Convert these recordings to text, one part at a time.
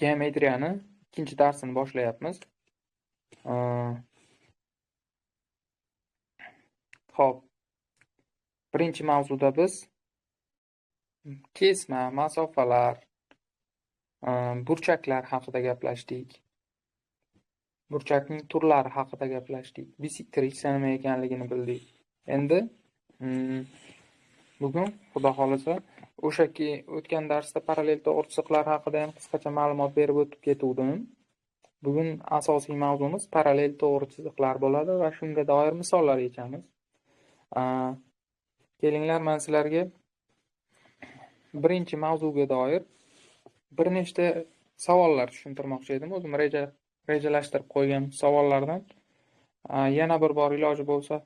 Geometriyani ikkinchi darsini boshlayapmiz. Xo'p. Birinchi mavzuda biz kesma, masofalar, burchaklar haqida gaplashdik. Burchakning turlari haqida gaplashdik. Bisektrisa nima ekanligini bildik. Endi bugun Xudo xolasa o'shaki o'tgan darsda parallel to'g'ri chiziqlar haqida ham qisqacha ma'lumot berib o'tib ketuvdim. Bugun asosiy mavzumiz parallel to'g'ri chiziqlar bo'ladi va shunga doir misollar yechamiz. Kelinglar, men sizlarga birinchi mavzuga doir bir nechta savollar tushuntirmoqchi edim. O'zim rejalashtirib qo'ygan savollardan yana bir bor iloji bo'lsa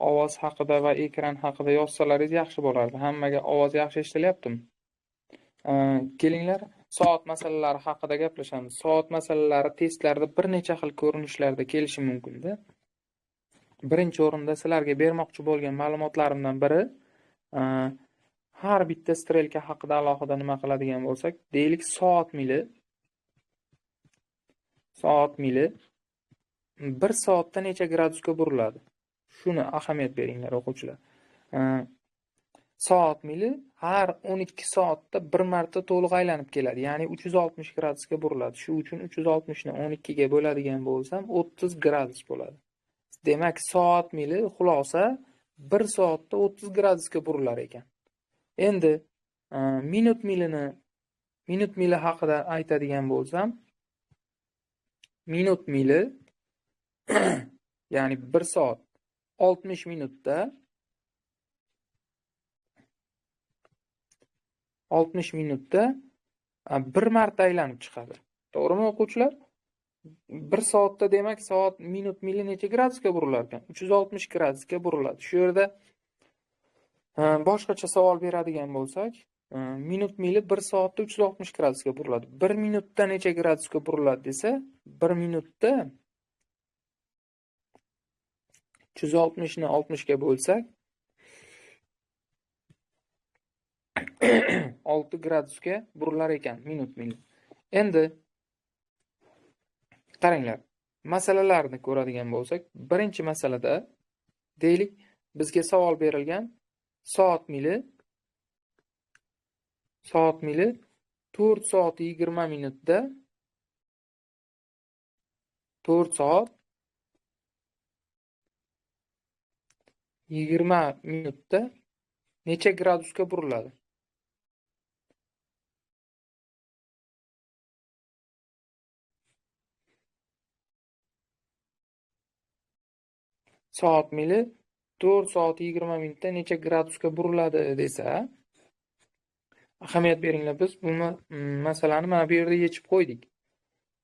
ovoz haqida va ekran haqida yozsalaringiz yaxshi bo'lardi. Hammaga ovoz yaxshi eshitilyaptimi? Kelinglar, soat masalalari haqida gaplashamiz. Soat masalalari testlarda bir necha xil ko'rinishlarda kelishi mumkin-da. Birinchi o'rinda sizlarga bermoqchi bo'lgan ma'lumotlarimdan biri, har bitta strelka haqida alohida nima qiladigan bo'lsak, deylik soat mili 1 soatda necha gradusga buriladi? Shuni ahamiyat beringlar o'quvchilar. Soat mili har 12 soatda bir marta to'liq aylanib keladi. Ya'ni 360 gradusga buriladi. Shu uchun 360 ni 12 ga bo'ladigan bo'lsam 30 gradus bo'ladi. Demak, soat mili xulosa 1 soatda 30 gradusga burilar ekan. Endi minut mili haqida aytadigan bo'lsam, minut mili ya'ni 1 soat 60 minutda 60 minutda bir marta aylanib chiqadi. To'g'rimi o'quvchilar? 1 soatda demak soat minut mili necha gradusga burilar ekan? 360 gradusga buriladi. Shu yerda boshqacha savol beradigan bo'lsak, minut mili 1 soatda 360 gradusga buriladi. 1 minutda necha gradusga buriladi desa, 1 minutda 360 ni 60 ga bo'lsak 6 gradusga burilar ekan minut mili. Endi qaranglar, masalalarni ko'radigan bo'lsak, birinchi masalada deylik bizga savol berilgan soat mili 4 soat 20 minutda 4 soat 20 minutda necha gradusga buriladi? Soat mili 4 soat 20 minutda necha gradusga buriladi desa, ahamiyat beringlar, biz bu masalani mana bu yerda yechib qo'ydik.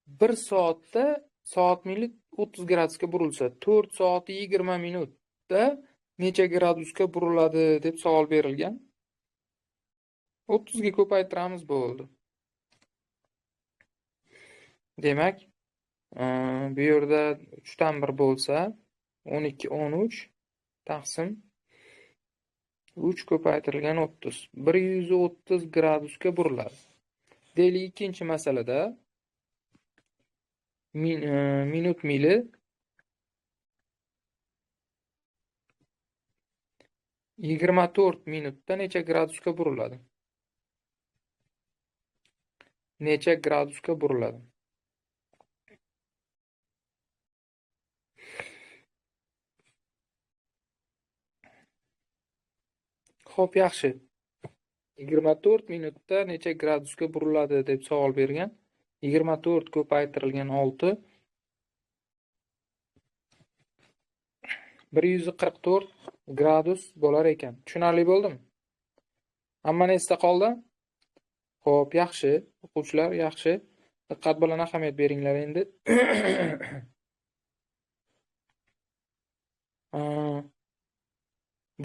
1 soatda soat mili 30 gradusga burilsa, 4 soat 20 minutda necha gradusga buriladi deb savol berilgan. 30 ga ko'paytiramiz bo'ldi. Demak, bu yerda 3 dan 1 bo'lsa, 12 13 taqsim 3 ko'paytirilgan 30. 130 gradusga buriladi. Deylik, ikkinchi masalada minut mili 24 minutda necha gradusga buriladi? Necha gradusga buriladi? Xo'p, yaxshi. 24 minutda necha gradusga buriladi deb savol bergan. 24 ko'paytirilgan 6 144 gradus bo'lar ekan. Tushunarli bo'ldimi? Hammani esda qoldi? Xo'p, yaxshi. O'quvchilar, yaxshi. Diqqat bilan ahamiyat beringlar endi.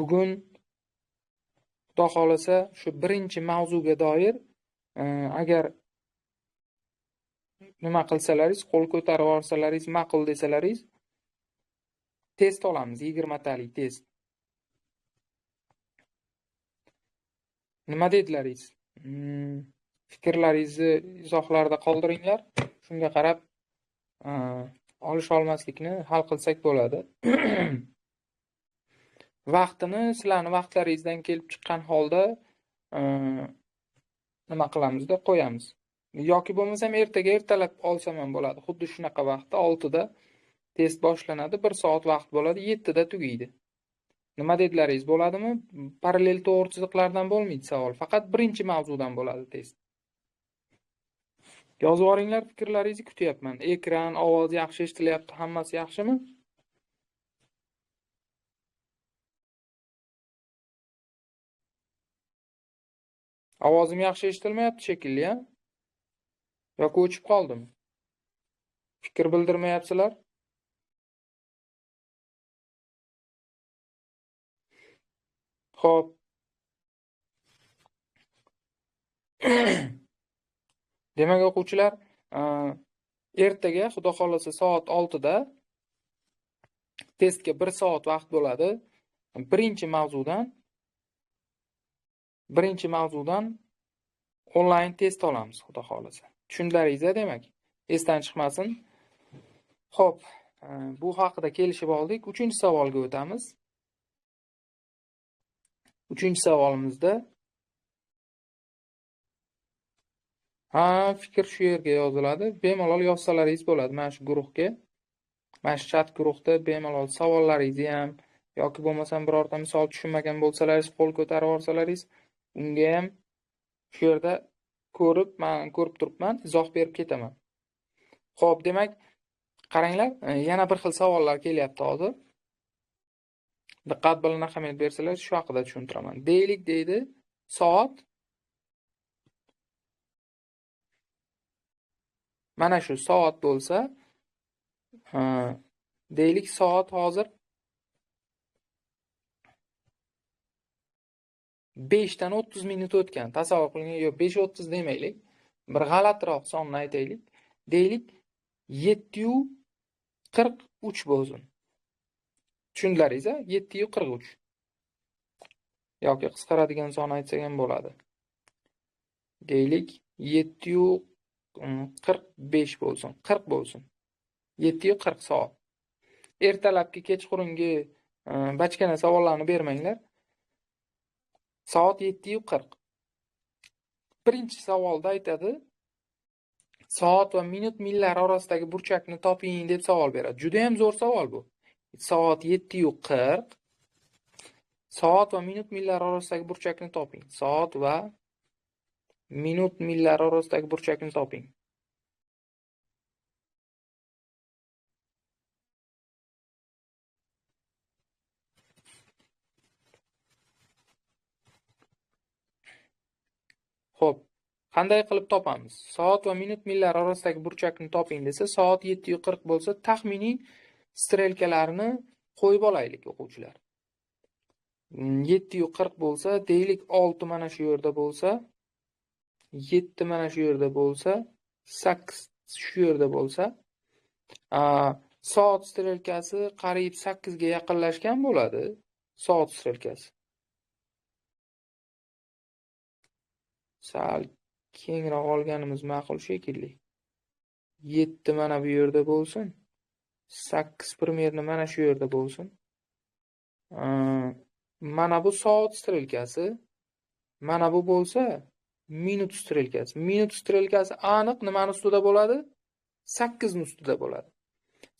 Bugun Xudo xolasa shu birinchi mavzuga doir agar nima qilsalaringiz, qo'l ko'tarib olsalaringiz, ma'qul desalaringiz test olamiz, 20 talik test. Nima dedilaringiz? Fikrlaringizni izohlarda qoldiringlar. Shunga qarab olish olmaslikni hal qilsak bo'ladi. Vaqtini sizlarning vaqtlaringizdan kelib chiqqan holda nima qilamizda qo'yamiz. Yoki bo'lmasam ertaga ertalab olsam ham bo'ladi. Xuddi shunaqa vaqtda 6 da test boshlanadi, 1 soat vaqt bo'ladi, 7 da tugaydi. Nima dedilaringiz bo'ladimi? Parallel to'g'ri chiziqlardan bo'lmaydi savol. Faqat birinchi mavzudan bo'ladi test. Yozib yuboringlar, fikrlaringizni kutyapman. Ekran, ovoz yaxshi eshitilyapti, hammasi yaxshimi? Ovozim yaxshi eshitilmayapti shekilli, ha? Yoki o'chib qoldimi? Fikr bildirmayapsizlar? Xo'p. Demak, o'quvchilar, ertaga Xudo xolasa soat 6 da testga 1 soat vaqt bo'ladi. Birinchi mavzudan onlayn test olamiz, Xudo xolasa. Tushundilaringiz, demak, esdan chiqmasin. Xo'p, bu haqida kelishib oldik. 3-savolga o'tamiz. 3-savolimizda ha, fikr shu yerga yoziladi. Bemalol yozsalaringiz bo'ladi mana shu guruhga. Mana shu chat guruhda bemalol savollaringizni ham yoki bo'lmasam birorta misol tushunmagan bo'lsalaringiz qo'l ko'tarib yuborsalaringiz, unga ham shu yerda ko'rib, men ko'rib turibman, izoh berib ketaman. Xo'p, demak, qaranglar, yana bir xil savollar kelyapti hozir. Diqqat bilan ahamiyat bersalar, shu haqida tushuntiraman. Deylik deydi, soat mana shu soat bo'lsa, deylik soat hozir 5 dan 30 minut o'tgan. Tasavvur qiling, yo 5:30 demaylik. Bir g'alatiroq sonni aytaylik. Deylik 7:43 bo'lsin. Tushundilaringiz, 7:43. Yoki qisqaradigan son aytsak ham bo'ladi. Deylik 7:45 bo'lsin, 40 bo'lsin. 7:40 soat. Ertalabki, kechqurungi bachkana savollarni bermanglar. Soat 7:40. Birinchi savolda aytadi, soat va minut millar orasidagi burchakni toping deb savol beradi. Juda ham zo'r savol bu. Soat 7:40. Soat va minut millar orasidagi burchakni toping. Soat va minut millar orasidagi burchakni toping. Xo'p, qanday qilib topamiz? Soat va minut millar orasidagi burchakni toping desa, soat 7:40 bo'lsa, taxminiy strelkalarni qo'yib olaylik o'quvchilar. 7:40 bo'lsa, deylik 6 mana shu yerda bo'lsa, 7 mana shu yerda bo'lsa, 8 shu yerda bo'lsa, soat strelkasi qariyb 8 ga yaqinlashgan bo'ladi. Soat strelkasi sal kengroq olganimiz ma'qul shekilli. 7 mana bu yerda bo'lsin, 8 primerni mana shu yerda bo'lsin. Mana bu soat strelkasi, mana bu bo'lsa minut strelkasi. Minut strelkasi aniq nimani ustida bo'ladi? 8 ning ustida bo'ladi.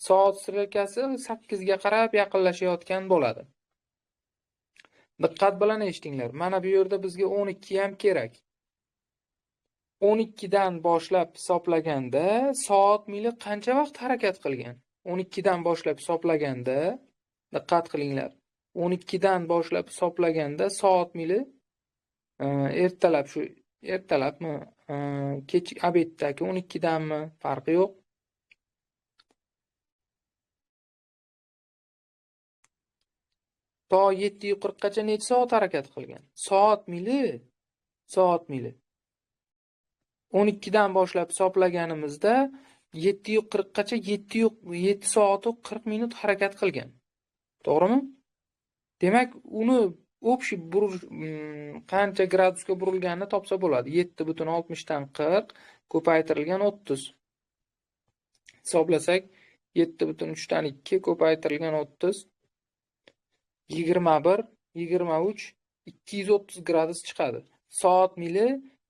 Soat strelkasi 8 ga qarab yaqinlashayotgan bo'ladi. Diqqat bilan eshitinglar. Mana bu yerda bizga 12 ham kerak. 12 dan boshlab hisoblaganda soat mili qancha vaqt harakat qilgan? 12 dan boshlab hisoblaganda, diqqat qilinglar. 12 dan boshlab hisoblaganda soat mili ertalab shu ertalabmi, kech obeddagi 12 danmi, farqi yo'q. To 7:40 gacha necha soat harakat qilgan? Soat mili 12 dan boshlab hisoplaganimizda 7:40 gacha 7 soat 40 minut harakat qilgan. To'g'rimi? Demak, uni Общий qancha gradusga burilganini topsa bo'ladi. 7,60 dan 40 ko'paytirilgan 30. Hisoblasak 7,3 dan 2 ko'paytirilgan 30 21, 23, 230 gradus chiqadi. Soat mili,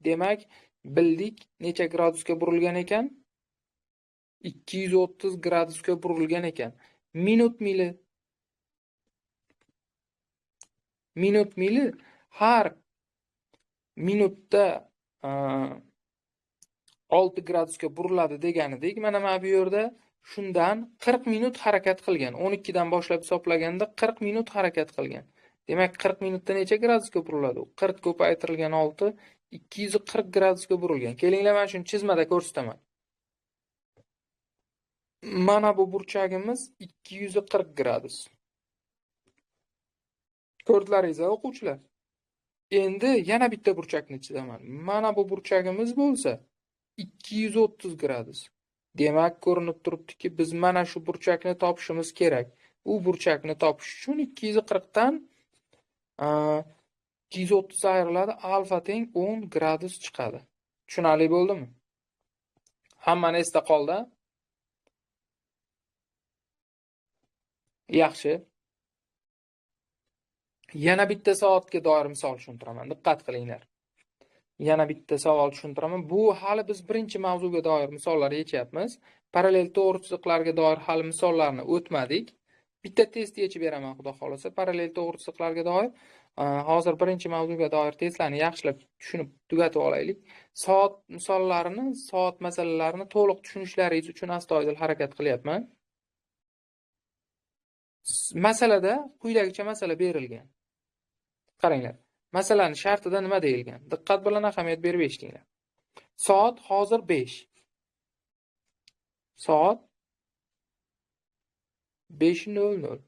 demak, bildik necha gradusga burilgan ekan? 230 gradusga burilgan ekan. Minut mili. Minut mili har minutda 6 gradusga buriladi deganidek, mana bu yerda shundan 40 minut harakat qilgan. 12 dan boshlab hisoblaganda 40 minut harakat qilgan. Demak, 40 minutda necha gradusga buriladi? 40 ko'paytirilgan 6 240 gradusga burilgan. Kelinglar, men shuni chizmada ko'rsataman. Mana bu burchagimiz 240 gradus. Ko'rdilaringiz, o'quvchilar? Endi yana bitta burchakni chizaman. Mana bu burchagimiz bo'lsa 230 gradus. Demak, ko'rinib turibdiki, biz mana shu burchakni topishimiz kerak. U burchakni topish uchun 240 dan 230 ayriladi, alfa teng 10 gradus chiqadi. Tushunarli bo'ldimi? Hammani esda qoldi? Yaxshi. Yana bitta soatga doir misol tushuntiraman. Diqqat qilinglar. Yana bitta savol tushuntiraman. Bu hali biz birinchi mavzuga doir misollar yechyapmiz. Parallel to'g'ri chiziqlarga doir hali misollarni o'tmadik. Bitta test yechib beraman, xudo xolasa, parallel to'g'ri chiziqlarga doir. Hozir birinchi mavzuga doir testlarni yaxshilab tushunib tugatib olaylik. Soat misollarini, soat masalalarini to'liq tushunishlaringiz uchun astoydil harakat qilyapman. Masalada quyidagicha masala berilgan. Qaranglar. Masalani shartida nima deyilgan? Diqqat bilan ahamiyat berib eshitinglar. Soat hozir 5. Soat 5:00.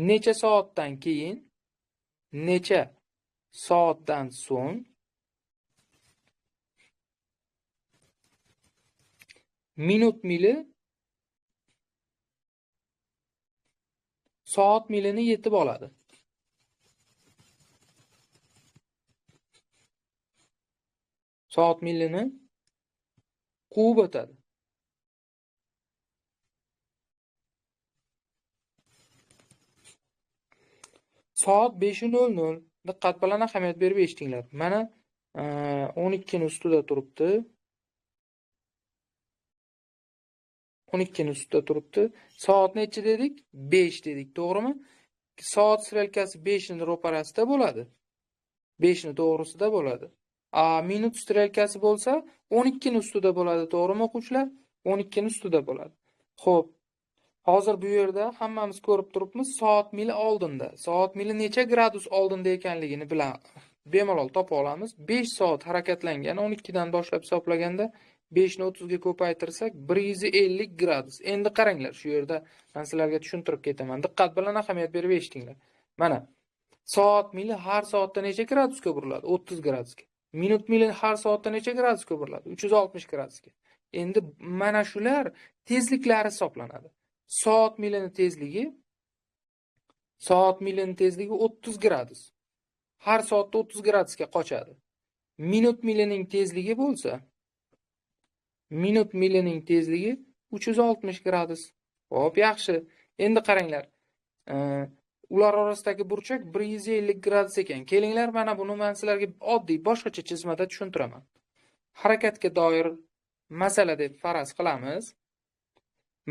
Necha soatdan keyin, necha soatdan so'ng minut mili soat milini yetib oladi. Soat milini quvib o'tadi. Soat 5:00. Diqqat bilan ahamiyat berib eshitinglar. Mana 12 ni ustida turibdi. 12 ni ustida turibdi. Soat necha dedik? 5 dedik, to'g'rimi? Soat strelkasi 5 ni ro'parasida bo'ladi. 5 ni to'g'risida bo'ladi. Minut strelkasi bo'lsa 12 ni ustida bo'ladi, to'g'rimi o'quvchilar? 12 ni ustida bo'ladi. Xo'p. Hozir bu yerda hammamiz ko'rib turibmiz, soat mili oldinda. Soat mili necha gradus oldinda ekanligini bemalol topa olamiz. 5 soat harakatlangan, 12 dan boshlab hisoblaganda 5 ni 30 ga ko'paytirsak 150 gradus. Endi qaranglar, shu yerda men sizlarga tushuntirib ketaman. Diqqat bilan ahamiyat berib eshitinglar. Mana soat mili har soatda necha gradusga buriladi? 30 gradusga. Minut mili har soatda necha gradusga buriladi? 360 gradusga. Endi mana shular tezliklari hisoblanadi. Soat milini tezligi, soat milini tezligi 30 gradus. Har soatda 30 gradusga qochadi. Minut milining tezligi bo'lsa, minut milining tezligi 360 gradus. Xo'p, yaxshi. Endi qaranglar. Ular orasidagi burchak 150 gradus ekan. Kelinglar, mana buni men sizlarga oddiy boshqacha chizmada tushuntiraman. Harakatga doir masala deb faraz qilamiz.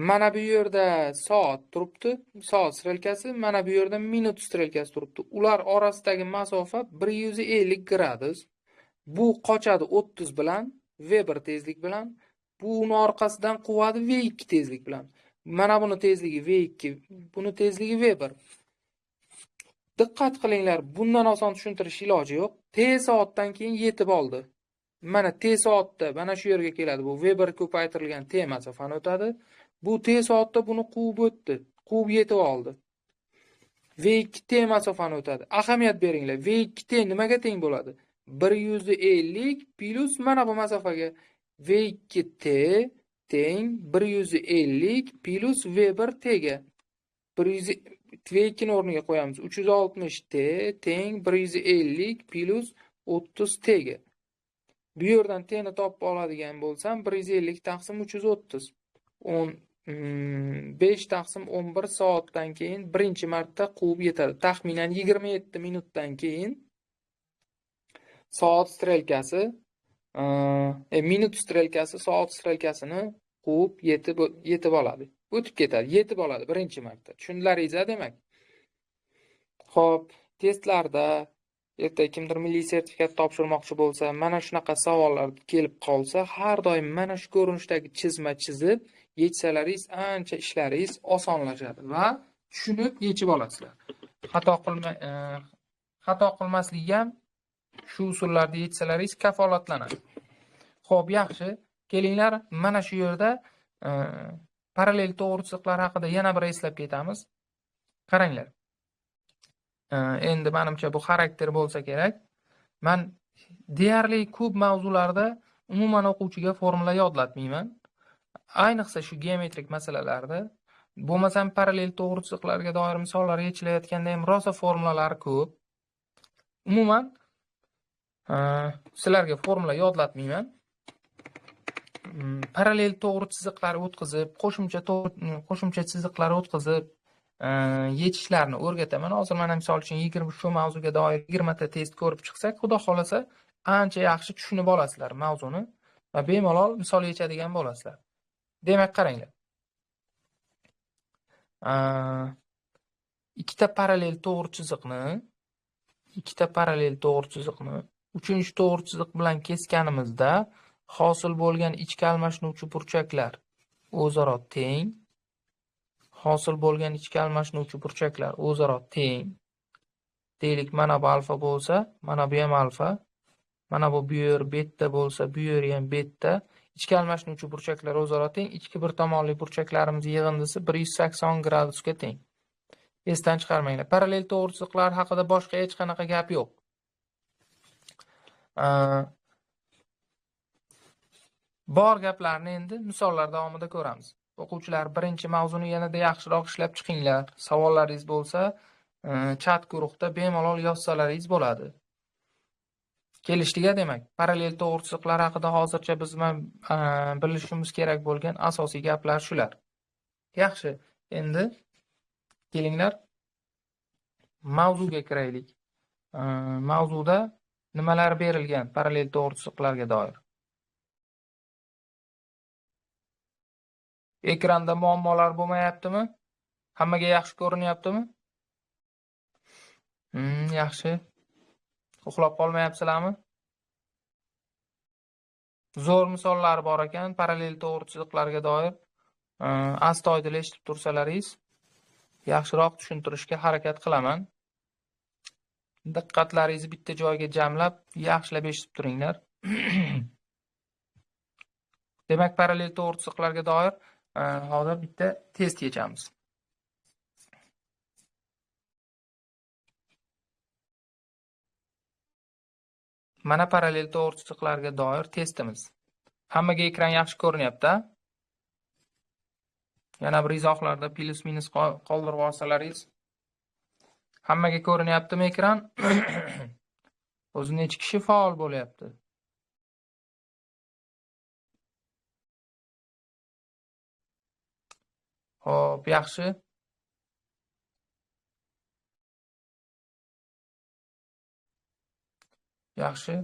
Mana bu yerda soat turibdi, soat strelkasi, mana bu yerda minut strelkasi turibdi. Ular orasidagi masofa 150 gradus. Bu qochadi 30 bilan, V1 tezlik bilan. Bu uni orqasidan quvadi V2 tezlik bilan. Mana buni tezligi V2, buni tezligi V1. Diqqat qilinglar, bundan oson tushuntirish iloji yo'q. T soatdan keyin yetib oldi. Mana T soatda mana shu yerga keladi. Bu V1 ko'paytirilgan T masofani o'tadi. Bu T soatda buni quvib o'tdi, quvib yetib oldi. V2T masofani o'tadi. Ahamiyat beringlar. V2T nimaga teng bo'ladi? 150 plus mana bu masofaga V2T teng 150 plus V1T ga. T2 ni o'rniga qo'yamiz. 360 T teng 150 plus 30 T ga. Bu yerdan T ni topib oladigan bo'lsam 150 taqsim 330. 5 taqsim 11 soatdan keyin birinchi marta quvib yetadi. Taxminan 27 minutdan keyin soat strelkasi, minut strelkasi soat strelkasini quvib yetib oladi. O'tib ketadi, yetib oladi birinchi marta. Tushundilaringiz demak? Xo'p, testlarda ertaga kimdir milliy sertifikat topshirmoqchi bo'lsa, mana shunaqa savollar kelib qolsa, har doim mana shu ko'rinishdagi chizma chizib yechsalaringiz ancha ishlaringiz osonlashadi va tushunib yechib olasizlar. Xato qilmaslik ham shu usullarda yechsalaringiz kafolatlanadi. Xo'p, yaxshi. Kelinglar, mana shu yerda parallel to'g'ri chiziqlar haqida yana bir eslab ketamiz. Qaranglar. Endi menimcha bu xarakter bo'lsa kerak. Men deyarli ko'p mavzularda umuman o'quvchiga formula yodlatmayman. Ayniqsa shu geometrik masalalarda, bo'lmasam parallel to'g'ri chiziqlarga doir misollar yechilayotganda ham rosa formulalar ko'p. Umuman sizlarga formula yodlatmayman. Parallel to'g'ri chiziqlar o'tkazib, qo'shimcha chiziqlar o'tkazib yechishlarni o'rgataman. Hozir mana misol uchun 20 shu mavzuga doir 20 ta test ko'rib chiqsak, xudo xolasa ancha yaxshi tushunib olasizlar mavzuni va bemalol misol yechadigan bo'lasizlar. Demak, qaranglar. Ikkita parallel to'g'ri chiziqni, uchinchi to'g'ri chiziq bilan kesganimizda hosil bo'lgan ichki almashinuvchi burchaklar o'zaro teng. Hosil bo'lgan ichki almashinuvchi burchaklar o'zaro teng. Deylik, mana bu alfa bo'lsa, mana bu ham alfa. Mana bu yer beta bo'lsa, bu yer ham beta. Ichki almashinuvchi burchaklar o'zaro teng. Ichki bir tomonli burchaklarimiz yig'indisi 180 gradusga teng. Esdan chiqarmanglar. Parallel to'g'ri chiziqlar haqida boshqa hech qanaqa gap yo'q. Bor gaplarni endi misollar davomida ko'ramiz. O'quvchilar, birinchi mavzuni yanada yaxshiroq ishlab chiqinglar. Savollaringiz bo'lsa, chat guruhda bemalol yozsalaringiz bo'ladi. Kelishdik demak. Parallel to'g'ri chiziqlar haqida hozircha biz bilishimiz kerak bo'lgan asosiy gaplar shular. Yaxshi, endi kelinglar mavzuga kiraylik. Mavzuda nimalar berilgan parallel to'g'ri chiziqlarga doir? Ekranda muammolar bo'lmayaptimi? Hammaga yaxshi ko'rinyaptimi? Yaxshi. Uxlab qolmayapsizlarmi? Zo'r misollar bor ekan parallel to'g'ri chiziqlarga doir. Astoydil eshitib tursalaringiz yaxshiroq tushuntirishga harakat qilaman. Diqqatlaringizni bitta joyga jamlab, yaxshilab eshitib turinglar. Demak, parallel to'g'ri chiziqlarga doir hozir bitta test yechamiz. Mana parallel to'g'ri chiziqlarga doir testimiz. Hammaga ekran yaxshi ko'rinyapti-a? Yana bir izohlarda plus minus qoldirib olsalaringiz. Hammaga ko'rinyaptimi ekran? O'zi necha kishi faol bo'lyapti? Xo'p, yaxshi. Yaxshi.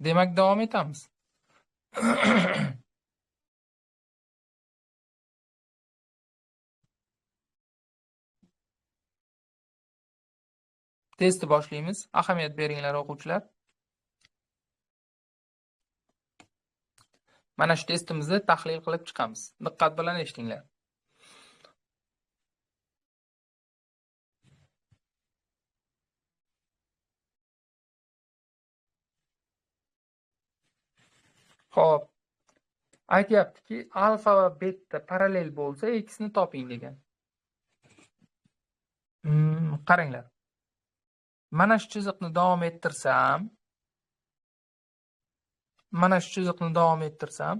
Demak, davom etamiz. Testni boshlaymiz. Ahamiyat beringlar o'quvchilar. Mana shu testimizni tahlil qilib chiqamiz. Diqqat bilan eshitinglar. Xo'p, aytyaptiki, alfa va beta parallel bo'lsa, x ni toping degan. Qaranglar. Mana shu chiziqni davom ettirsam, Mana shu chiziqni davom ettirsam,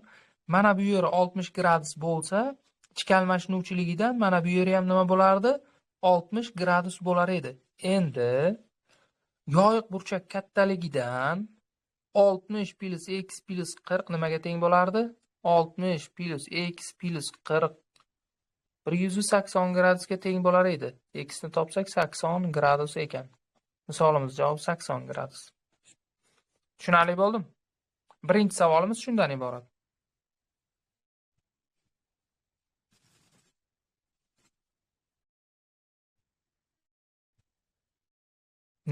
mana bu yeri 60 gradus bo'lsa, ichki almashinuvchiligidan mana bu yeri ham nima bo'lardi? 60 gradus bo'lar edi. Endi yoyiq burchak kattaligidan 60 plus x plus 40 nimaga teng bo'lardi? 60 plus x plus 40 180 gradusga teng bo'lar edi. X ni topsak 80 gradus ekan. Misolimiz javobi 80 gradus. Tushunarli bo'ldimi? Birinchi savolimiz shundan iborat.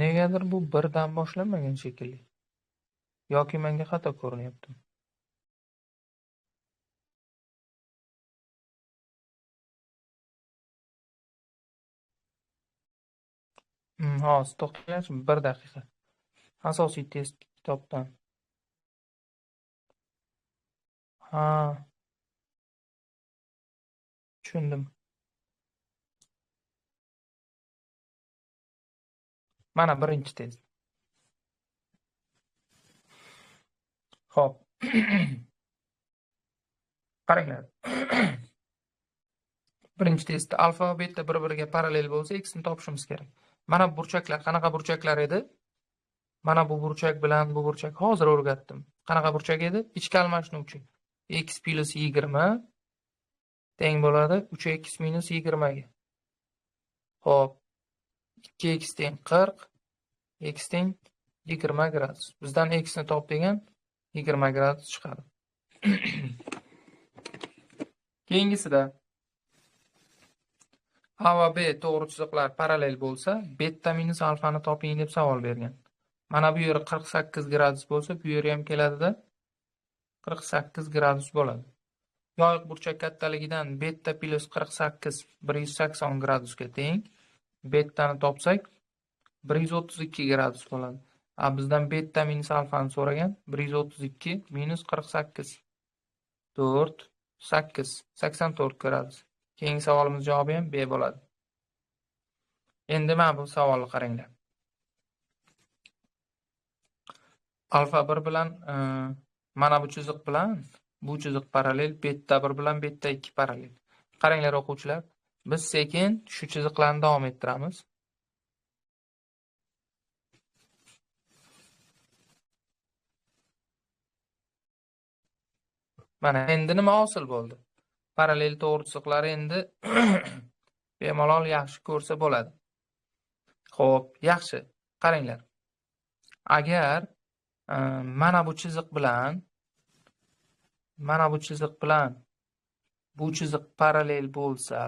Negadir bu birdan boshlanmagan shekilli. Yoki menga xato ko'rinyapti. Hozir to'xtanglar, bir daqiqa. Asosiy test kitobdan. Ha. Tushundim. Mana birinchi test. Xo'p. Qaranglar. Birinchi testda alfa va beta bir-biriga parallel bo'lsa, x ni topishimiz kerak. Mana bu burchaklar qanaqa burchaklar edi? Mana bu burchak bilan bu burchak hozir o'rgatdim. Qanaqa burchak edi? Ichki almashinuvchi. X plus 20 teng bo'ladi 3x minus 20 ga. Xo'p. 2x teng 40, x teng 20 gradus. Bizdan x ni top degan 20 gradus chiqadi. Keyingisida A va B to'g'ri chiziqlar parallel bo'lsa, beta minus alfani toping deb savol bergan. Mana bu yeri 48 gradus bo'lsa, bu yeri ham keladida 48 gradus bo'ladi. Yoyiq burchak kattaligidan beta plus 48 180 gradusga teng. Betani topsak 132 gradus bo'ladi. A bizdan beta minus alfani so'ragan. 132 minus 48 4 8 84 gradus. Keyingi savolimiz javobi ham B bo'ladi. Endi mana bu savolni qaranglar. Alfa 1 bilan mana bu chiziq bilan bu chiziq parallel, beta 1 bilan beta 2 parallel. Qaranglar o'quvchilar, biz sekin shu chiziqlarni davom ettiramiz. Mana endi nima hosil bo'ldi? Parallel to'g'ri chiziqlar endi bemalol yaxshi ko'rsa bo'ladi. Xo'p, yaxshi. Qaranglar. Agar mana bu chiziq bilan bu chiziq parallel bo'lsa,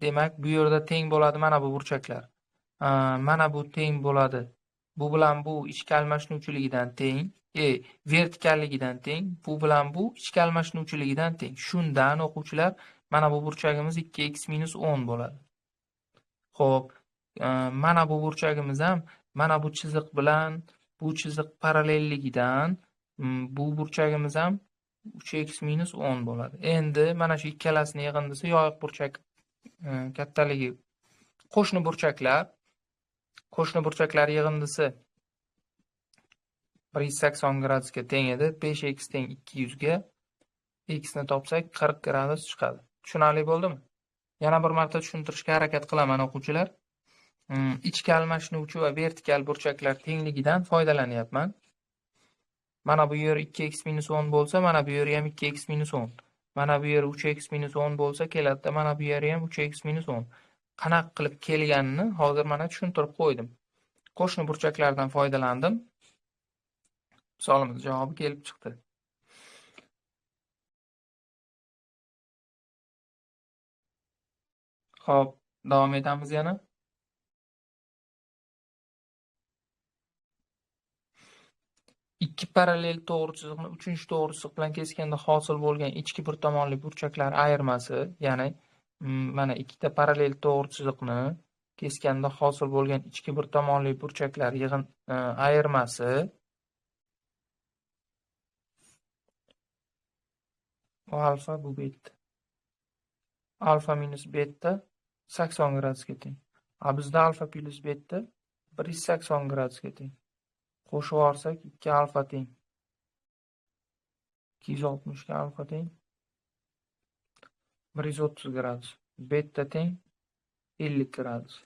demak bu yerda teng bo'ladi mana bu burchaklar. Mana bu teng bo'ladi. Bu bilan bu ichki almashinuvchiligidan teng, vertikalligidan teng, bu bilan bu ichki almashinuvchiligidan teng. Shundan o'quvchilar mana bu burchagimiz 2x minus 10 bo'ladi. Xo'p, mana bu burchagimiz ham mana bu chiziq bilan bu chiziq parallelligidan bu burchagimiz ham 3x minus 10 bo'ladi. Endi mana shu ikkalasini yig'indisi yoyiq burchak kattaligi qo'shni burchaklar yig'indisi 180 gradusga teng edi. 5x teng 200 ga, x ni topsak 40 gradus chiqadi. Tushunarli bo'ldimi? Yana bir marta tushuntirishga harakat qilaman o'quvchilar. Ichki almashinuvchi va vertikal burchaklar tengligidan foydalanyapman. Mana bu yer 2x minus 10 bo'lsa, mana bu yeri ham 2x minus 10. Mana bu yer 3x minus 10 bo'lsa, keladida mana bu yeri ham 3x minus 10. Qanaqa qilib kelganini hozir mana tushuntirib qo'ydim. Qo'shni burchaklardan foydalandim. Misolimiz javobi kelib chiqdi. Xo'p, davom etamiz yana. Ikki parallel to'g'ri chiziqni uchinchi to'g'ri chiziq bilan keskanda hosil bo'lgan ichki bir tomonli burchaklar ayirmasi, ya'ni mana ikkita parallel to'g'ri chiziqni keskanda hosil bo'lgan ichki bir tomonli burchaklar ayirmasi bu alfa, bu beta. Alfa minus beta 80 gradusga teng. A bizda alfa plus beta 180 gradusga teng. Qo'shib yuborsak 2 alfa teng 260 ga alfa teng 130 gradus. Beta teng 50 gradus.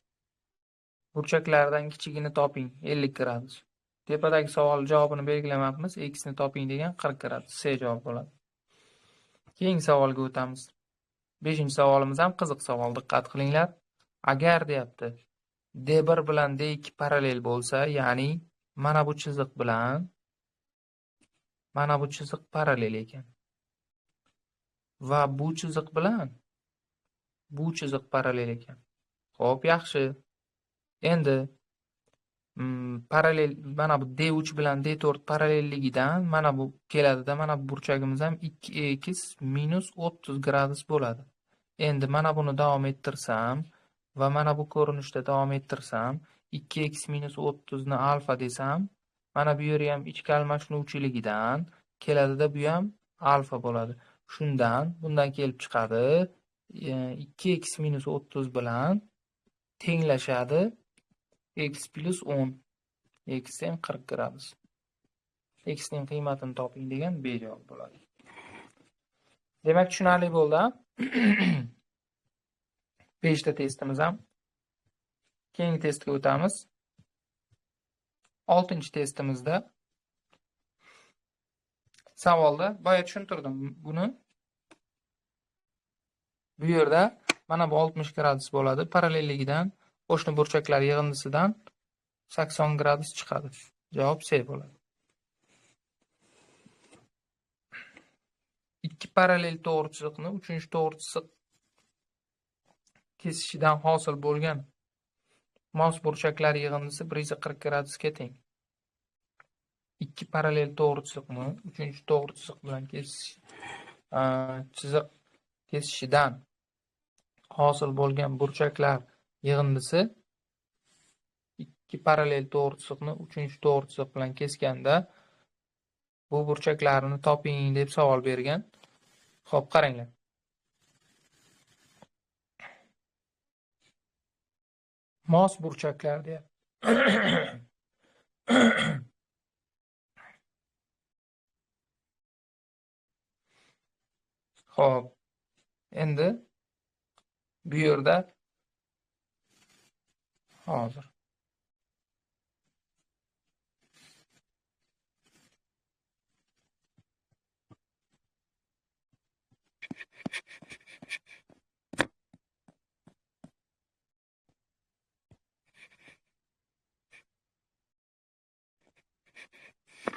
Burchaklardan kichigini toping, 50 gradus. Tepadagi savol javobini belgilamabmiz. X ni toping degan 40 gradus. C javob bo'ladi. Keyingi savolga o'tamiz. 5-savolimiz ham qiziq savol, diqqat qilinglar. Agar deyapti, D1 bilan D2 parallel bo'lsa, ya'ni mana bu chiziq bilan mana bu chiziq parallel ekan. Va bu chiziq bilan bu chiziq parallel ekan. Xo'p, yaxshi. Endi parallel mana bu D3 bilan D4 parallelligidan mana bu keladida, mana bu burchagimiz ham 2x minus 30 gradus bo'ladi. Endi mana buni davom ettirsam va mana bu ko'rinishda davom ettirsam 2x minus 30 ni alfa desam, mana bu yeri ham ichki almashinuvchiligidan keladida, bu ham alfa bo'ladi. Shundan bundan kelib chiqadi 2x minus 30 bilan tenglashadi x plus 10. X teng 40 gradus. X ning qiymatini toping degan B javob bo'ladi. Demak, tushunarli bo'ldi. 5 ta testimiz ham. Keyingi testga o'tamiz. 6-testimizda savolda boya tushuntirdim buni. Bu yerda mana bu 60 gradus bo'ladi. Parallelligidan qo'shni burchaklar yig'indisidan 80 gradus chiqadi. Javob C bo'ladi. Ikki parallel to'g'ri chiziqni uchinchi to'g'ri chiziq kesishidan hosil bo'lgan mos burchaklar yig'indisi 140 gradusga teng. Ikki parallel to'g'ri chiziqni uchinchi to'g'ri chiziq bilan chiziq kesishidan hosil bo'lgan burchaklar yig'indisi ikki parallel to'g'ri chiziqni uchinchi to'g'ri chiziq bilan keskanda bu burchaklarni toping deb savol bergan. Xo'p, qaranglar. Mos burchaklar deyapti. Xo'p, endi bu yerda hozir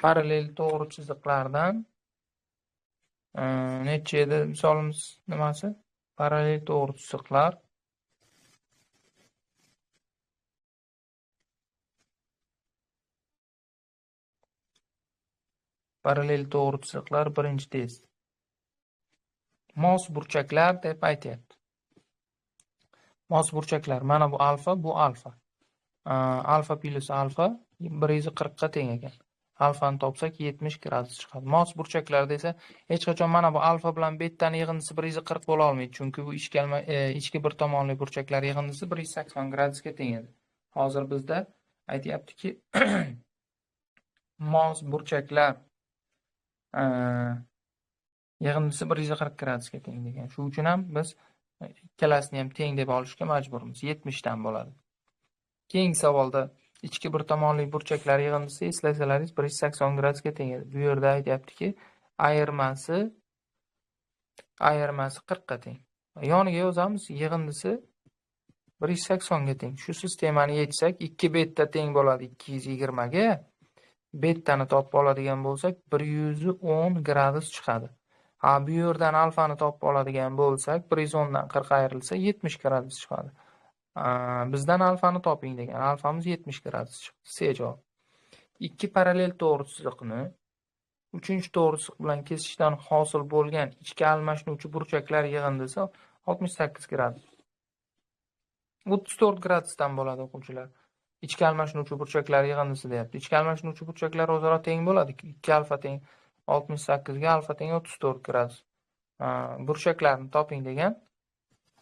parallel to'g'ri chiziqlardan necha edi misolimiz nimasi? Parallel to'g'ri chiziqlar birinchi test. Mos burchaklar deb aytyapti. Mos burchaklar mana bu alfa, bu alfa. Alfa plus alfa 140 ga teng ekan. Alfani topsak 70 gradus chiqadi. Mos burchaklar desa, hech qachon mana bu alfa bilan betani yig'indisi 140 bo'la olmaydi, chunki bu ichki bir tomonli burchaklar yig'indisi 180 gradusga teng edi. Hozir bizda aytyaptiki, mos burchaklar yig'indisi 140 gradusga teng degan. Shu uchun ham biz ikkalasini ham teng deb olishga majburmiz. 70 dan bo'ladi. Keyingi savolda ichki bir tomonli burchaklar yig'indisi eslasalaringiz 180 gradusga teng edi. Bu yerda aytyaptiki, ayirmasi 40 ga teng. Yoniga yozamiz, yig'indisi 180 ga teng. Shu sistemani yechsak 2 beta teng bo'ladi 220 ga. Betani topib oladigan bo'lsak 110 gradus chiqadi. Ha, bu yerdan alfani topib oladigan bo'lsak 110 dan 40 ayrilsa 70 gradus chiqadi. Bizdan alfani toping degan. Alfamiz 70 gradus chiqdi. C javob. Ikki parallel to'g'ri chiziqni uchinchi to'g'ri chiziq bilan kesishdan hosil bo'lgan ichki almashinuvchi burchaklar yig'indisi 68 gradus. 34 gradusdan bo'ladi o'quvchilar. Ichki almashinuvchi burchaklar yig'indisi deyapti. Ichki almashinuvchi burchaklar o'zaro teng bo'ladi. 2 alfa teng 68 ga, alfa teng 34 gradus. Burchaklarni toping degan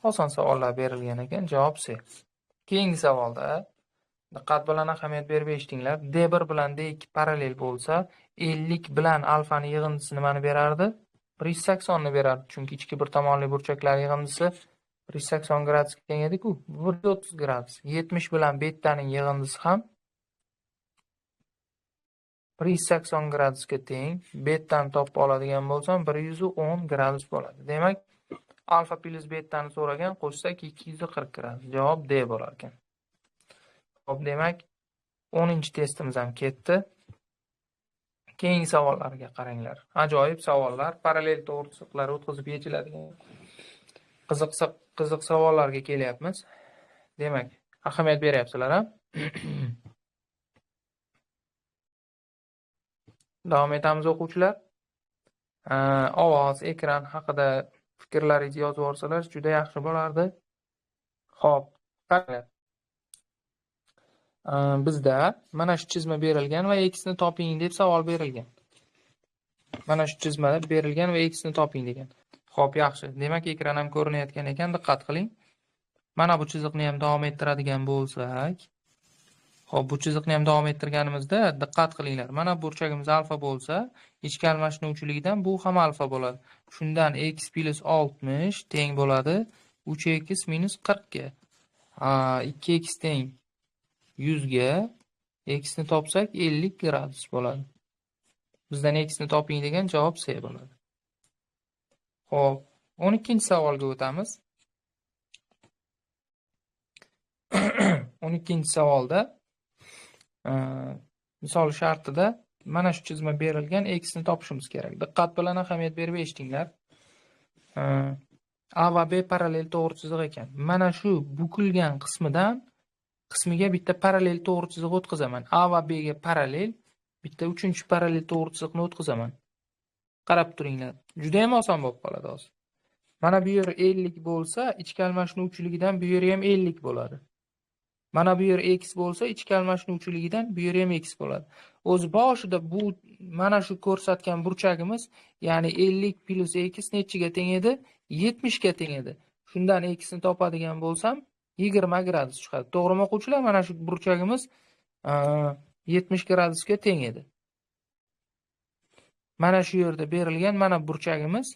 oson savollar berilgan ekan. Javob C. Keyingi savolda Diqqat bilan ahamiyat berib eshitinglar. D1 bilan D2 parallel bo'lsa, 50 bilan alfani yig'indisi nimani berardi? 180 ni berardi. Chunki ichki bir tomonli burchaklar yig'indisi 180 gradusga teng edi-ku. 130 gradus. 70 bilan betaning yig'indisi ham 180 gradusga teng. Betani topib oladigan bo'lsam 110 gradus bo'ladi. Demak, alfa plus betani so'ragan, qo'shsak 240 gradus. Javob D bo'lar ekan. Xo'p, demak, 10-testimiz ham ketdi. Keyingi savollarga qaranglar. Ajoyib savollar, parallel to'g'ri chiziqlar o'tkazib yechiladigan qiziq savollarga kelyapmiz. Demak, ahamiyat beryapsizlar, ha? Davom etamiz o'quvchilar. Ovoz, ekran haqida fikrlaringizni yozib yuborsalar juda yaxshi bo'lardi. Xo'p, qaranglar. Bizda mana shu chizma berilgan va x ni toping deb savol berilgan. Mana shu chizmada berilgan va x ni toping degan. Xo'p, yaxshi. Demak, ekran ham ko'rinayotgan ekan, diqqat qiling. Mana bu chiziqni ham davom ettiradigan bo'lsak, xo'p, bu chiziqni ham davom ettirganimizda diqqat qilinglar. Mana burchagimiz alfa bo'lsa, ichki almashinuvchiligidan bu ham alfa bo'ladi. Shundan x plus 60 teng bo'ladi 3x minus 40 ga. 2x teng 100 ga, x ni topsak 50 gradus bo'ladi. Bizdan x ni toping degan javob C bo'ladi. Xo'p, 12-savolga o'tamiz. 12-savolda misol shartida mana shu chizma berilgan, x ni topishimiz kerak. Diqqat bilan ahamiyat berib eshitinglar. A va B parallel to'g'ri chiziq ekan. Mana shu bukilgan qismiga bitta parallel to'g'ri chiziq o'tkazaman. A va B ga parallel bitta uchinchi parallel to'g'ri chiziqni o'tkazaman. Qarab turinglar. Juda ham oson bo'lib qoladi hozir. Mana bu yer 50 bo'lsa, ichki almashinuvchiligidan bu yer ham 50 bo'ladi. Mana bu yer x bo'lsa, ichki almashinuvchiligidan bu yer ham x bo'ladi. O'zi boshida bu mana shu ko'rsatgan burchagimiz, ya'ni 50 plus x nechiga teng edi? 70 ga teng edi. Shundan x ni topadigan bo'lsam 20 gradus chiqadi. To'g'rimi o'quvchilar? Mana shu burchagimiz 70 gradusga teng edi. Mana shu yerda berilgan mana burchagimiz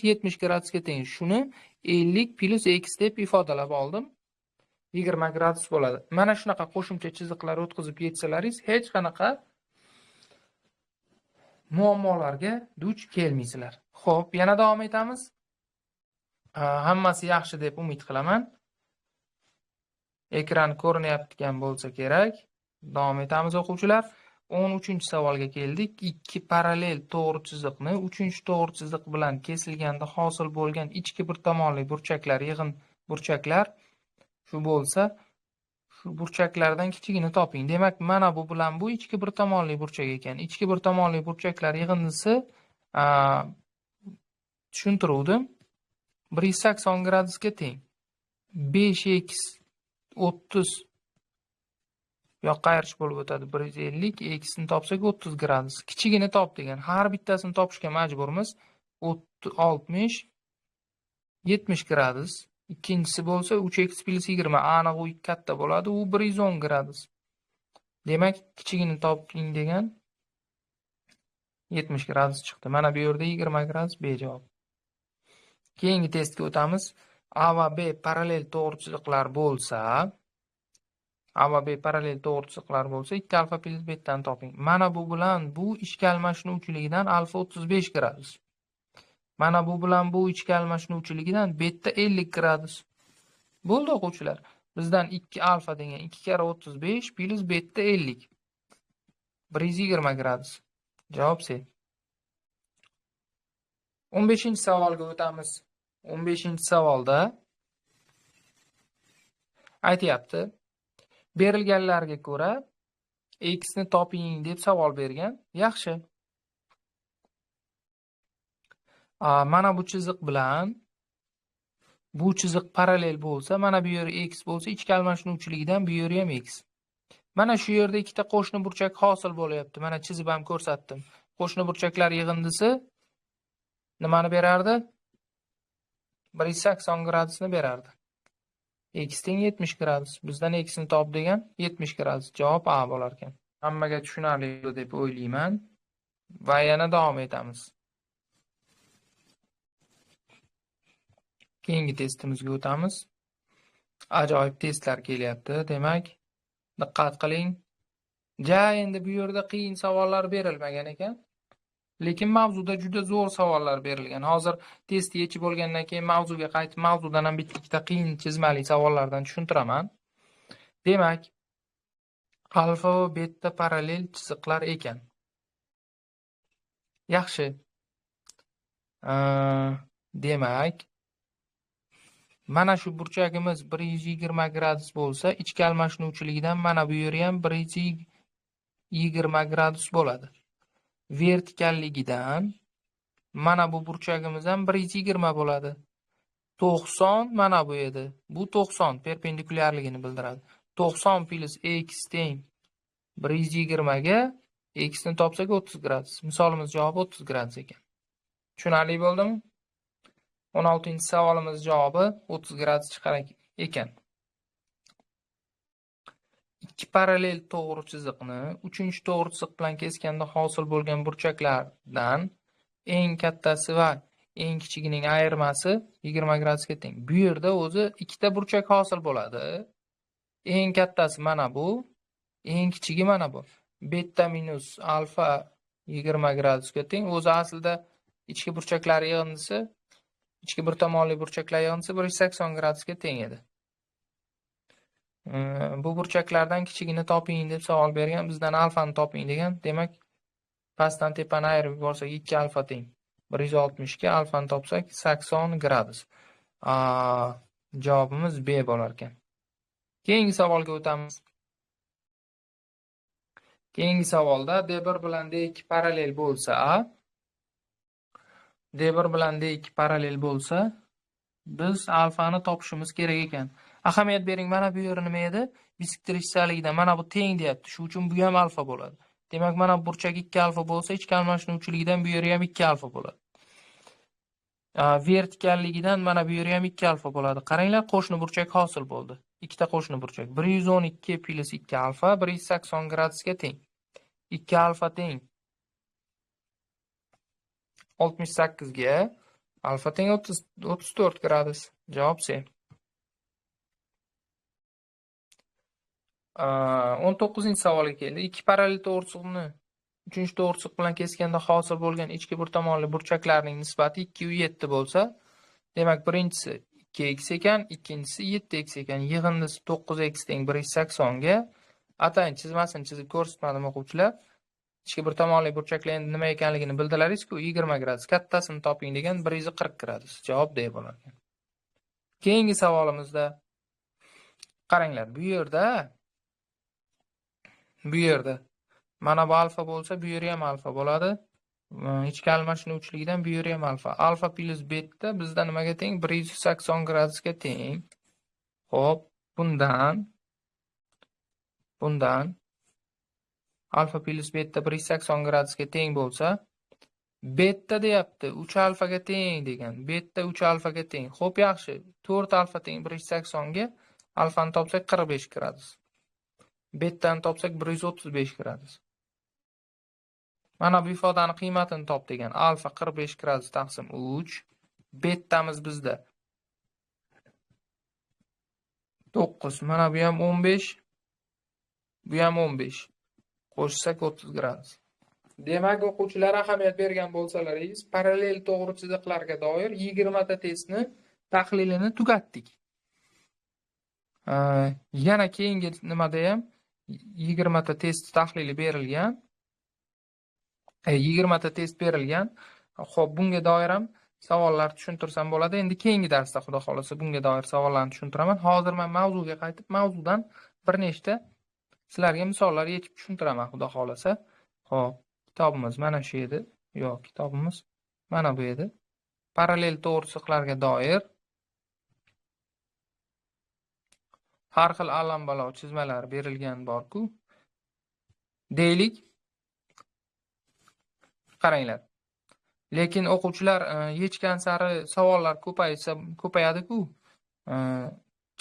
70 gradusga teng. Shuni 50 plus x deb ifodalab oldim. 20 gradus bo'ladi. Mana shunaqa qo'shimcha chiziqlar o'tkazib yetsalaringiz hech qanaqa muammolarga duch kelmaysizlar. Xo'p, yana davom etamiz. Hammasi yaxshi deb umid qilaman. Ekran ko'rinayotgan bo'lsa kerak. Davom etamiz o'quvchilar. 13-savolga keldik. Ikki parallel to'g'ri chiziqni 3-to'g'ri chiziq bilan kesilganda hosil bo'lgan ichki bir tomonli burchaklar yig'in burchaklar shu bo'lsa, shu burchaklardan kichigini toping. Demak, mana bu bilan bu ichki bir tomonli burchak ekan. Ichki bir tomonli burchaklar yig'indisi tushuntiruvdim. 180 gradusga teng. 5x 30 yoqqa ayirish bo'lib o'tadi. 150 x ni topsak 30 gradus. Kichigini top degan. Har bittasini topishga majburmiz. 60 70 gradus. Ikkinchisi bo'lsa 3x plus 20, aniq u katta bo'ladi, u 110 gradus. Demak, kichigini toping degan 70 gradus chiqdi. Mana bu yerda 20 gradus B javob. Keyingi testga o'tamiz. A va B parallel to'g'ri chiziqlar bo'lsa, A va B parallel to'g'ri chiziqlar bo'lsa, 2 alfa plus betani toping. Mana bu bilan bu ichki almashinuvchiligidan alfa 35 gradus. Mana bu bilan bu ichki almashinuvchiligidan beta 50 gradus. Bo'ldi o'quvchilar. Bizdan 2 alfa degan 2 karra 35 plus beta 50. 120 gradus. Javob C. 15-savolga o'tamiz. 15-savolda aytayapti. Berilganlarga ko'ra x ni toping deb savol bergan. Yaxshi. Mana bu chiziq bilan bu chiziq parallel bo'lsa, mana bu yer x bo'lsa, ichki almashinuvchiligidan bu yeri ham x. Mana shu yerda ikkita qo'shni burchak hosil bo'lyapti. Mana chizib ham ko'rsatdim. Qo'shni burchaklar yig'indisi nimani berardi? 180 gradusni berardi. X teng 70 gradus. Bizdan x ni top degan 70 gradus. Javob A bo'lar ekan. Hammaga tushunarli deb o'ylayman va yana davom etamiz. Keyingi testimizga o'tamiz. Ajoyib testlar kelyapti. Demak, diqqat qiling. Ja, endi bu yerda qiyin savollar berilmagan ekan. Lekin mavzuda juda zo'r savollar berilgan. Hozir test yechib bo'lgandan keyin mavzuga qaytib, mavzudan ham bitta-ikkita qiyin chizmali savollardan tushuntiraman. Demak, alfa va beta parallel chiziqlar ekan. Yaxshi. Demak, mana shu burchagimiz 120 gradus bo'lsa, ichki almashinuvchiligidan mana bu yeri ham 120 gradus bo'ladi. Vertikalligidan mana bu burchagimiz ham 120 bo'ladi. 90 mana bu edi. Bu 90 perpendikulyarligini bildiradi. 90 plus x teng 120 ga x ni topsak 30 gradus. Misolimiz javobi 30 gradus ekan. Tushunarli bo'ldimi? 16-savolimiz javobi 30 gradus chiqar ekan. Ikki parallel to'g'ri chiziqni uchinchi to'g'ri chiziq bilan keskanda hosil bo'lgan burchaklardan eng kattasi va eng kichigining ayirmasi 20 gradusga teng. Bu yerda o'zi ikkita burchak hosil bo'ladi. Eng kattasi mana bu, eng kichigi mana bu. Beta minus alfa 20 gradusga teng. O'zi aslida ichki burchaklar yig'indisi, ichki bir tomonli burchaklar yig'indisi 180 gradusga teng edi. Bu burchaklardan kichigini toping deb savol bergan, bizdan alfani toping degan. Demak, pastdan tepani ayirib yuborsak 2 alfa teng 160 ga, alfani topsak 80 gradus. Javobimiz B bo'lar ekan. Keyingi savolga o'tamiz. Keyingi savolda D1 bilan D2 parallel bo'lsa, D1 bilan D2 parallel bo'lsa, biz alfani topishimiz kerak ekan. Ahamiyat bering, mana bu yer nima edi? Bisektrixaligidan mana bu teng deyapti. Shu uchun bu ham alfa bo'ladi. Demak, mana bu burchak 2 alfa bo'lsa, ichki almashinuvchiligidan bu yeri ham 2 alfa bo'ladi. Vertikalligidan mana bu yeri ham 2 alfa bo'ladi. Qaranglar, qo'shni burchak hosil bo'ldi. Ikkita qo'shni burchak. 112 plus 2 alfa 180 gradusga teng. 2 alfa teng 68 ga, alfa teng 34 gradus. Javob C. 19-savolga keldi. Ikki parallel to'g'ri chiziqni uchinchi to'g'ri chiziq bilan keskanda hosil bo'lgan ichki bir tomonli burchaklarning nisbati 2 7 bo'lsa, demak, birinchisi 2x ekan, ikkinchisi 7x ekan. Yig'indisi 9x teng 180 ga. Atayin chizmasini chizib ko'rsatmadim o'quvchilar. Ichki bir tomonli burchaklar endi nima ekanligini bildilaringiz-ku, 20 gradus. Kattasini toping degan 140 gradus. Javob D bo'lar ekan. Keyingi savolimizda qaranglar, bu yerda mana bu alfa bo'lsa, bu yeri ham alfa bo'ladi. Ichki almashinuvchiligidan bu yeri ham alfa. Alfa plus beta bizda nimaga teng? 180 gradusga teng. Xo'p, bundan alfa plus beta 180 gradusga teng bo'lsa, beta deyapti 3 alfaga teng degan. Beta 3 alfaga teng. Xo'p, yaxshi. 4 alfa teng 180 ga, alfani topsak 45 gradus. Betani topsak 135 gradus. Mana bu ifodani qiymatini top degan. Alfa 45 gradus taqsim 3. Betamiz bizda 9. Mana bu ham 15. Bu ham 15. Qo'shsak 30 gradus. Demak, o'quvchilar ahamiyat bergan bo'lsalaringiz, parallel to'g'ri chiziqlarga doir 20 ta testni tahlilini tugatdik. Yana keyingi nimada ham 20 ta test tahlili berilgan. 20 ta test berilgan. Xo'p, bunga doir ham savollar tushuntirsam bo'ladi. Endi keyingi darsda xudo xolasa bunga doir savollarni tushuntiraman. Hozir men mavzuga qaytib, mavzudan bir nechta sizlarga misollar yechib tushuntiraman xudo xolasa. Xo'p, kitobimiz mana shu edi. Yo'q, kitobimiz mana bu edi. Parallel to'g'ri chiziqlarga doir har xil allambalo chizmalar berilgan bor-ku. Deylik. Qaranglar. Lekin o'quvchilar yechgan sari savollar ko'paysa ko'payadi-ku.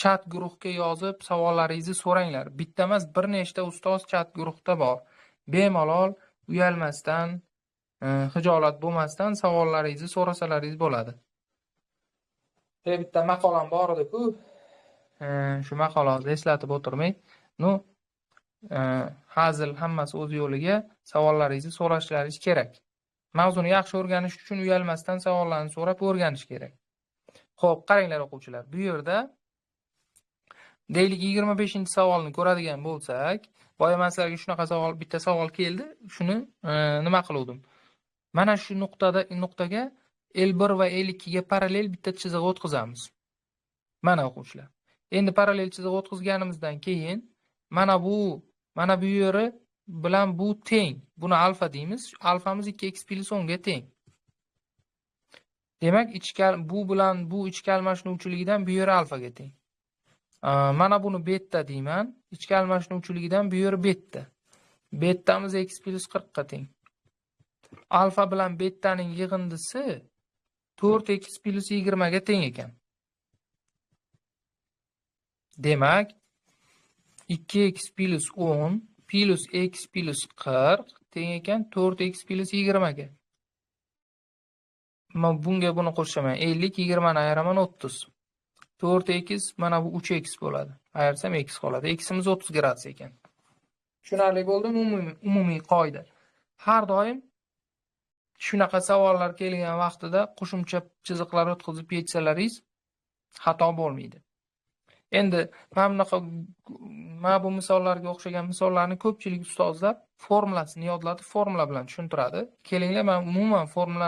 Chat guruhga yozib savollaringizni so'ranglar. Bitta emas, bir nechta ustoz chat guruhda bor. Bemalol uyalmasdan, hijolat bo'lmasdan savollaringizni so'rasalaringiz bo'ladi. Bitta maqolam bor edi-ku. Shu maqolani eslatib o'tirmay, ну, hazil hammasi o'z yo'liga, savollaringizni so'rashlaringiz kerak. Mavzuni yaxshi o'rganish uchun uyalmasdan savollarni so'rab o'rganish kerak. Xo'p, qaranglar o'quvchilar, bu yerda deylik 25-savolni ko'radigan bo'lsak, boya men sizlarga shunaqa savol, bitta savol keldi, shuni nima qiluvdim? Mana shu nuqtaga L1 va L2 ga parallel bitta chiziq o'tkazamiz. Mana o'quvchilar. Endi parallel chiziq o'tkazganimizdan keyin mana bu yeri bilan bu teng. Buni alfa deymiz. Alfamiz 2x + 10 ga teng. Demak, bu bilan bu ichki almashinuvchiligidan bu yeri alfaga teng. Mana buni beta deyman. Ichki almashinuvchiligidan bu yeri beta. Betamiz x + 40 ga teng. Alfa bilan betaning yig'indisi 4x + 20 ga teng ekan. Demak, 2x + 10 + x + 40 teng ekan 4x + 20 ga. Men bunga buni qo'shaman. 50 20 ni ayiraman 30. 4x mana bu 3x bo'ladi. Ayirsam x qoladi. Ximiz 30 gradus ekan. Tushunarli bo'ldimi? Umumiy qoida. Har doim shunaqa savollar kelgan vaqtida qo'shimcha chiziqlar o'tkazib yechsalaringiz xato bo'lmaydi. Endi mana bu misollarga o'xshagan misollarni ko'pchilik ustozlar formulasini yodlatib, formula bilan tushuntiradi. Kelinglar, men umuman formula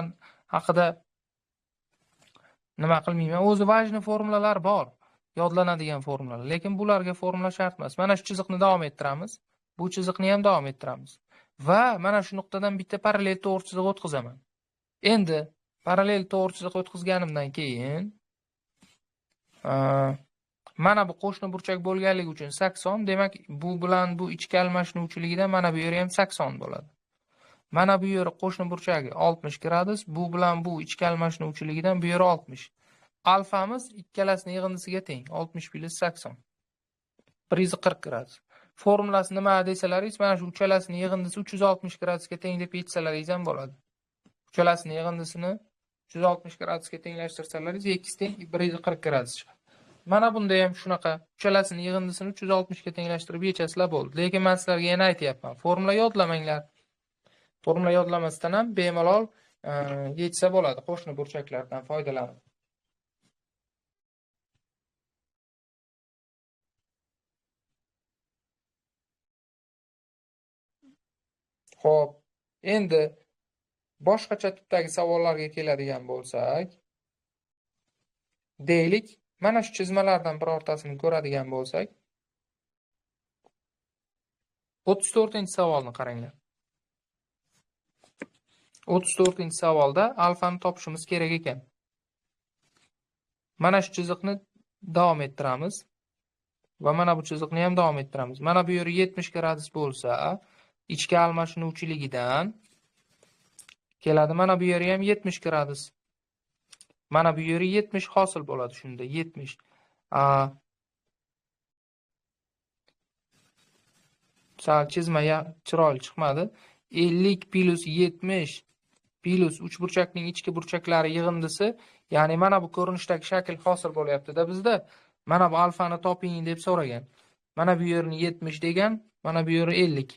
haqida nima qilmayman. O'zi vajni formulalar bor, yodlanadigan formulalar, lekin bularga formula shart emas. Mana shu chiziqni davom ettiramiz. Bu chiziqni ham davom ettiramiz. Va mana shu nuqtadan bitta parallel to'g'ri chiziq o'tkazaman. Endi parallel to'g'ri chiziq o'tkazganimdan keyin mana bu qo'shni burchak bo'lganligi uchun 80, demak bu bilan bu ichki almashinuvchiligidan mana bu yeri ham 80 bo'ladi. Mana bu yeri qo'shni burchagi 60 gradus, bu bilan bu ichki almashinuvchiligidan bu yeri 60. Alfamiz ikkalasining yig'indisiga teng, 60 + 80. 140 gradus. Formulasi nima desalaringiz, mana shu uchalasining yig'indisi 360 gradusga teng deb yechsalaringiz ham bo'ladi. Uchalasining yig'indisini 360 gradusga tenglashtirsalaringiz x teng 140 gradus chiqadi. Mana bunda ham shunaqa uchalasini yig'indisini 360 ga tenglashtirib yechasizlar bo'ldi. Lekin men sizlarga yana aytyapman, formula yodlamanglar. Formula yodlamasdan ham bemalol yechsa bo'ladi qo'shni burchaklardan foydalanib. Xo'p, endi boshqacha tipdagi savollarga keladigan bo'lsak, deylik, mana shu chizmalardan birortasini ko'radigan bo'lsak, 34-savolni qaranglar. 34-savolda alfani topishimiz kerak ekan. Mana shu chiziqni davom ettiramiz va mana bu chiziqni ham davom ettiramiz. Mana bu yeri 70 gradus bo'lsa, ichki almashinuvchiligidan keladi. Mana bu yeri ham 70 gradus. Mana bu yeri 70 hosil bo'ladi shunda 70. Sal chizma chiroyli chiqmadi. 50 + 70 + uchburchakning ichki burchaklari yig'indisi, ya'ni mana bu ko'rinishdagi shakl hosil bo'lyapti-da bizda. Mana bu alfani toping deb so'ragan. Mana bu yerini 70 degan, mana bu yeri 50.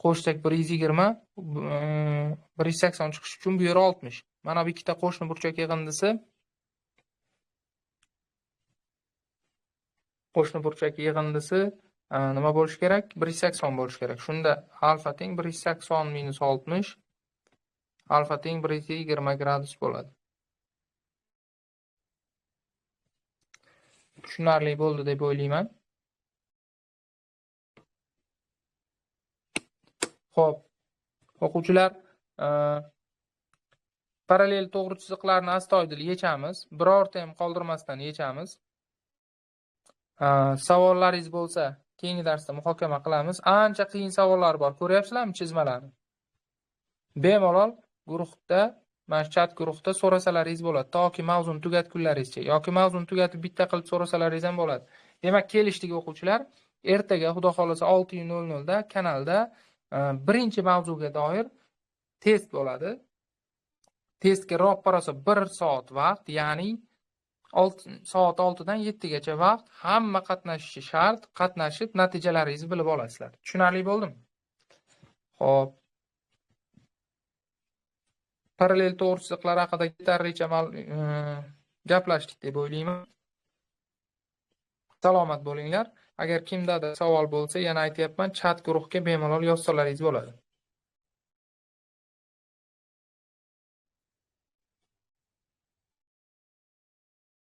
Qo'shsak 120, 180 chiqishi uchun bu yeri 60. Mana bu ikkita qo'shni burchak yig'indisi nima bo'lishi kerak? 180 bo'lishi kerak. Shunda alfa teng 180 minus 60, alfa teng 120 gradus bo'ladi. Tushunarli bo'ldi deb o'ylayman. Xo'p, o'quvchilar, parallel to'g'ri chiziqlarni astoydil yechamiz. Birorta ham qoldirmasdan yechamiz. Savollaringiz bo'lsa, keyingi darsda muhokama qilamiz. Ancha qiyin savollar bor. Ko'ryapsizlarmi chizmalarni? Bemalol guruhda Mana shu chat guruhda so'rasalaringiz bo'ladi, toki mavzuni tugatgunlaringizcha yoki mavzuni tugatib bitta qilib so'rasalaringiz ham bo'ladi. Demak, kelishdik o'quvchilar. Ertaga Xudo xolasa 6:00 da kanalda birinchi mavzuga doir test bo'ladi. Testga roppa-rosa 1 soat vaqt, ya'ni soat 6 dan 7 gacha vaqt, hamma qatnashishi shart, qatnashib natijalaringizni bilib olasizlar. Tushunarli bo'ldimi? Xo'p. Parallel to'g'ri chiziqlar haqida yetarlicha gaplashdik deb o'ylayman. Salomat bo'linglar. Agar kimdadir savol bo'lsa, yana aytyapman, chat guruhga bemalol yozsalaringiz bo'ladi.